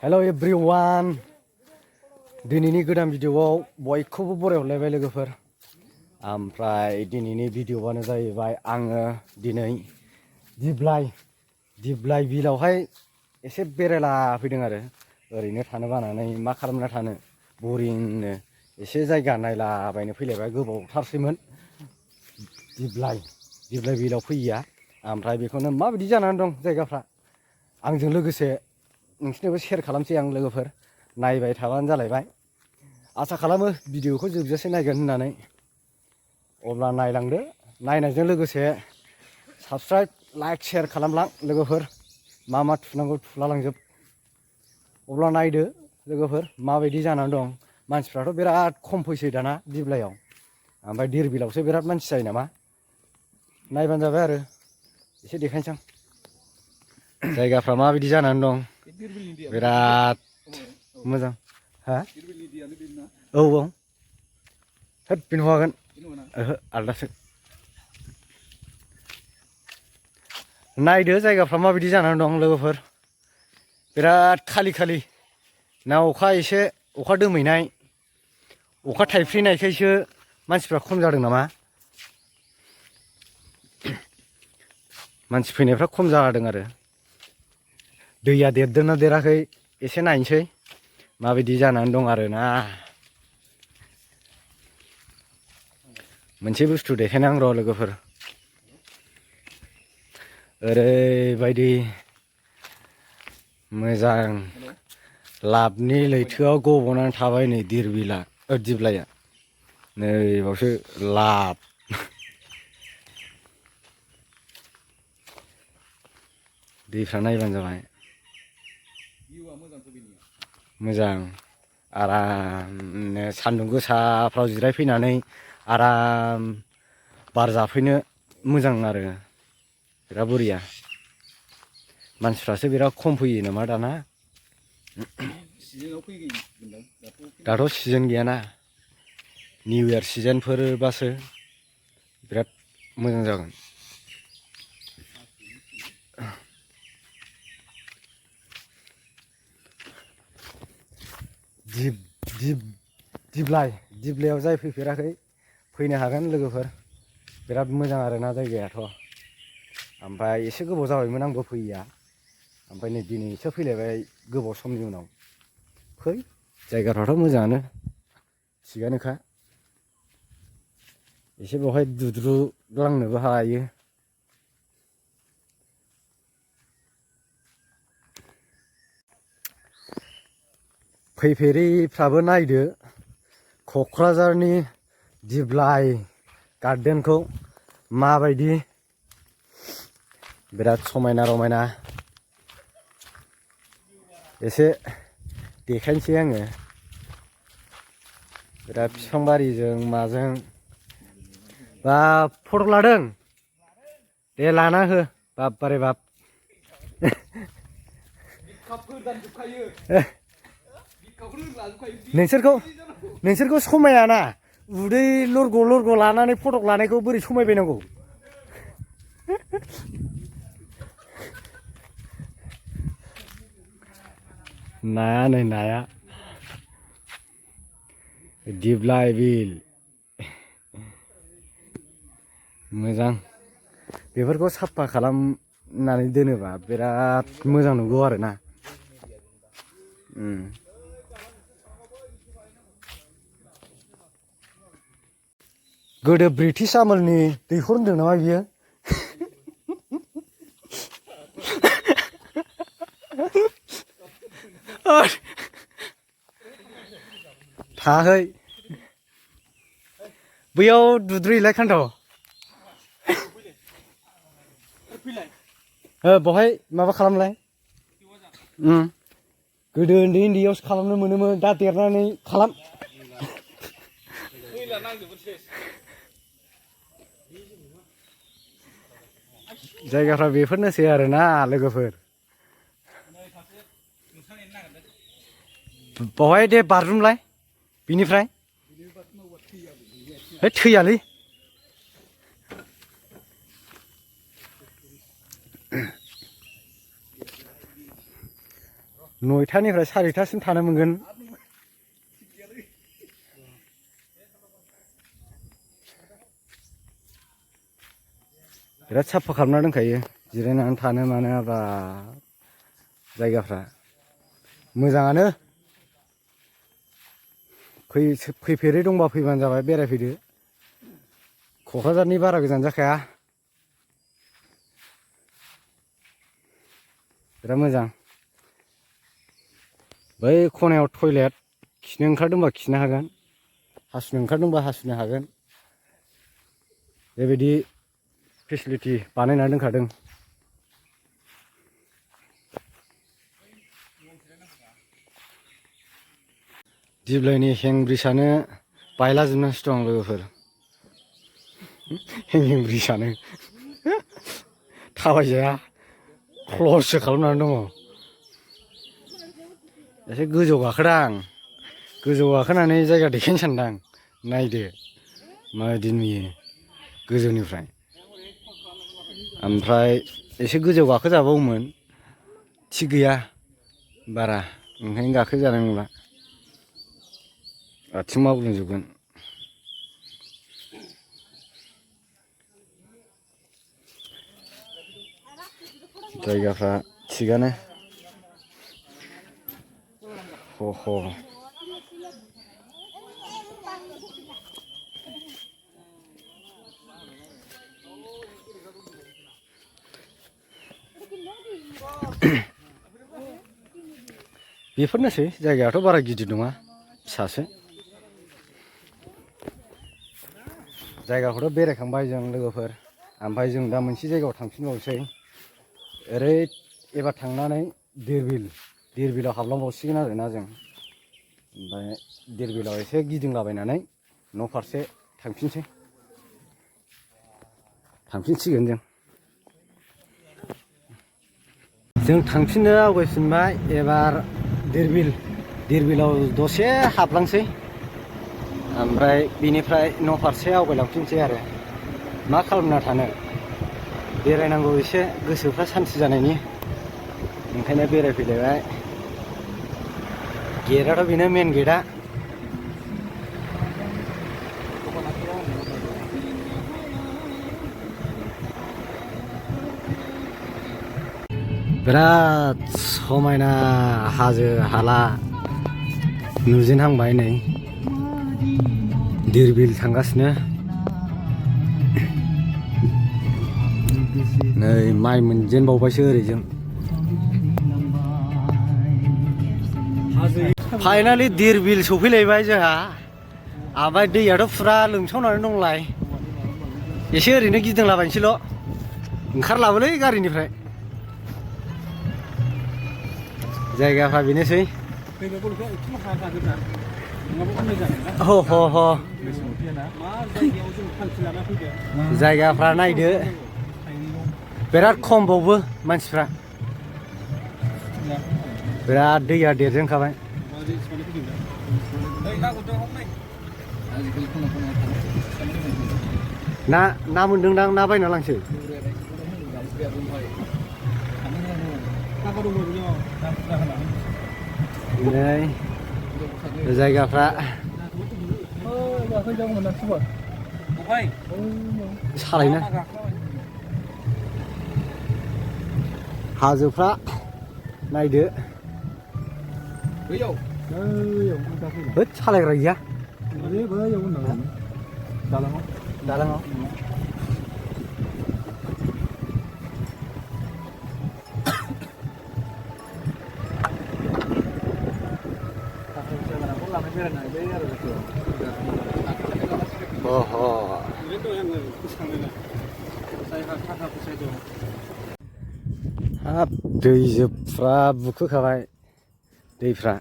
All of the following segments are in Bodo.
हेलो एभ्रिवान दिनैनि गोदान भिडिअआव बयखौबो बरायहरलायबाय लोगोफोर ओमफ्राय दिनैनि भिडिअआनो जाहैबाय आङो दिनै दिप्लाय बिलावहाय एसे बेरायला फैदों आरो ओरैनो थानो बानानै मा खालामना थानो बरिंनो एसे जायगा नायलाबायनो फैलायबाय गोबावथारसैमोन दिप्लाय बिलाव फैया ओमफ्राय बेखौनो माबायदि जानानै दं जायगाफ्रा आंजों लोगोसे नोंसिनोबो शेयार खालामसै आं लोगोफोर नायबाय थाबानो जालायबाय आसा खालामो भिडिअखौ जोबजासे नायगोन होननानै अब्ला नायलांदो नायनायजों लोगोसे साबस्क्राइब लाइक शेयार खालामलां लोगोफोर मा थुनांगौ थुलालांजोब अब्ला नायदो लोगोफोर माबायदि जानानै दं मानसिफ्राथ' बिराद खम फैसै दाना दिप्लायाव ओमफ्राय धिरबिलावसो बिराद मानसि जायो नामा नायबानो जाबाय आरो एसे देखायनोसै आं जायगाफ्रा माबायदि जानानै दं बिराद मोजां हा औ होद बे नङागोन ओहो आलदासो नायदो जायगाफ्रा माबायदि जानानै दं लोगोफोर बिराद खालि ना अखा दोमैनाय अखा थाइफ्रिनायखायसो मानसिफ्रा खम जादों नामा मानसि फैनायफ्रा खम जादों आरो दैया देरदोंना देराखै एसे नायनोसै माबायदि जानानै दं आरोना मोनसे बुस्थु देखायनो आं र' लोगोफोर ओरैबायदि मोजां लाबनि लैथोआव गब'नानै थाबाय नै दिप्लाया नै बावसो लाब दैफ्रा नायबानो जाबाय मोजां आरामनो सान्दुं गोसाफ्राव जिरायफैनानै आराम बार जाफैनो मोजां आरो बिराद बरिया मानसिफ्रासो बिराद खम फैयो नामा दाना दाथ' सिजोन गैयाना निउ इयार सिजोनफोरबासो बिराद मोजां जागोन दिप्लायाव जाय फैफेराखै फैनो हागोन लोगोफोर बिराद मोजां आरोना जायगायाथ' ओमफ्राय एसे गोबाव जाबायमोन आंबो फैया ओमफ्राय नै दिनैसो फैलायबाय गोबाव समनि उनाव फै जायगाफ्राथ' मोजाङानो थिगानोखा एसे बेवहाय दुद्रुलांनोबो हायो फैफेरिफ्राबो नायदो क'क्राझारनि दिप्लाय गार्डेनखौ माबायदि बिराद समायना रमायना एसे देखायनोसै आङो बिराद बिफां बारिजों माजों बा फट' लादों दे लाना हो बारे बाप नोंसोरखौ समायाना उदै लरग' लानानै फट' लानायखौ बोरै समायबायनांगौ नाया दिप्लाय बिल मोजां बेफोरखौ साफा खालामनानै दोनोबा बिराद मोजां नुगौ आरोना गोदो ब्रिटिश आमोलनि दैखर होनदों नामा बियो थाहै बैयाव दुद्रुहैलाय खान्थ' बहाय माबा खालामलाय गोदो उन्दैयावसो खालामनो मोनोमोन दा देरनानै खालाम जायगाफ्रा बेफोरनोसै आरोना लोगोफोर बहाय दे बारजुमलाय बिनिफ्राय थैयालै 9टानिफ्राय 4टासिम थानो मोनगोन। बिराद साफा खालामना दोनखायो जिरायनानै थानो मानो बा जायगाफ्रा मोजाङानो। फैफेरै दंबा फैबानो जाबाय, बेरायफैदो। क'क्राझारनि बारा गोजान जाखाया, बिराद मोजां। बै खनायाव टयलेट, खिनो ओंखारदोंबा खिनो हागोन, हासुनो ओंखारदोंबा हासुनो हागोन, बेबायदि फेसिलिटि बानायना दोनखादों। दिप्लायनि हें ब्रिजआनो बायलाजोबनासो दं लोगोफोर। हें ब्रिजआनो थाबायजाया, क्लससो खालामनानै दङ। एसे गोजौ गाखोदां, गोजौ गाखोनानै जायगा देखायनो सानदां। नायदो माबायदि नुयो गोजौनिफ्राय। ओमफ्राय एसे गोजौ गाखोजाबावोमोन, थिग गैया बारा, ओंखायनो गाखोजानाय नंला, आथिं मावग्लुंजोबगोन। जायगाफ्रा थिगानो। ह' बेफोरनोसै, जायगायाथ' बारा गिदिर नङा, फिसासो। जायगाखौथ' बेरायखांबाय जों लोगोफोर। ओमफ्राय जों दा मोनसे जायगायाव थांफिनबावसै। ओरै एबार थांनानै धिरबिलाव हाबलांबावसिगोन आरोना जों। ओमफ्राय धिरबिलाव एसे गिदिंलाबायनानै न' फारसे थांफिनसिगोन जों। जों थांफिननो आवगायफिनबाय एबार धिरबिलाव दसे हाबलांसै, ओमफ्राय बिनिफ्राय न' फारसे आवगायलांफिनसै आरो। मा खालामना थानो, बेरायनांगौ एसे, गोसोफ्रा सान्थि जानायनि। ओंखायनो बेरायफैलायबाय। गेटआथ' बेनो मेन गेटआ। बिराद समायना हाजो हाला नुजेनहांबाय नै। धिरबिल थांगासिनो। नै माइ मोनजेनबावबायसो ओरैजों। फाइनालि धिरबिल सफैलायबाय जोंहा। ओमफ्राय दैयाथ' फुरा लोमसावनानै दंलाय। एसे ओरैनो गिदिंलाबायनोसैल', ओंखारलाबोलै गारिनिफ्राय। जायगाफ्रा बेनोसै। जायगाफ्रा नायदो, बिराद खम बावबो मानसिफ्रा। बिराद दैया देरजेनखाबाय। ना मोनदोंदां, ना बायना लांसै। नै जायगाफ्रा सालायनो, हाजोफ्रा नायदो। होद सालायग्रा गैया दालाङाव। हाब दैजोबफ्रा बुखोखाबाय दैफ्रा।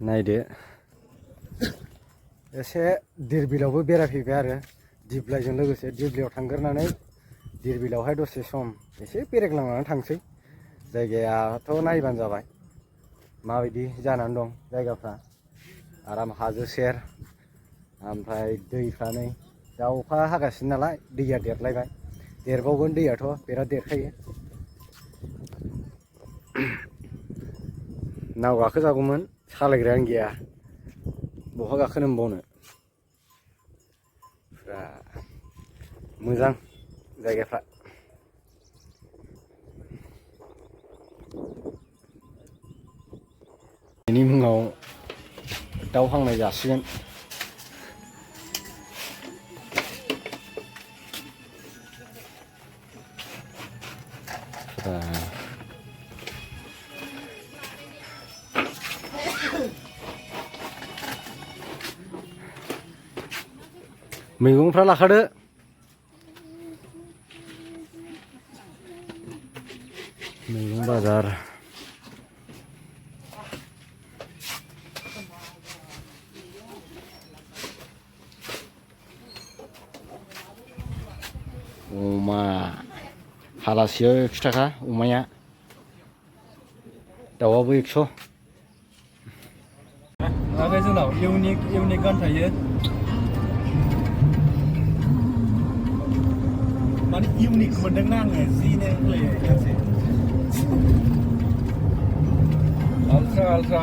नायदो, एसे धिरबिलावबो बेरायफैबाय आरो दिप्लायजों लोगोसे। दिप्लायाव थांग्रोनानै धिरबिलावहाय दसे सम एसे बेरायग्लांनानै थांसै। जायगायाथ' नायबानो जाबाय माबायदि जानानै दं जायगाफ्रा। आराम हाजो सेर, ओमफ्राय दैफ्रा नै दा अखा हागासिनो नालाय दैया देरलायबाय, देरबावगोन, दैयाथ' बिराद देरखायो। नाव गाखोजागौमोन सालायग्रायानो गैया बहा गाखोनो मोनबावनो फुरा मोजां जायगाफ्रा बेनि मुङाव दाउ हांनाय जासिगोन मैगंफ्रा लाखादो मैगं बाजार अमा हालासेयाव 100 थाखा अमाया दाउआबो 100 आगै जोंनाव इउनिक गान थायो माने इउनिक मोनदोंना आङो जिनो होलायो गांसे आल्ट्रा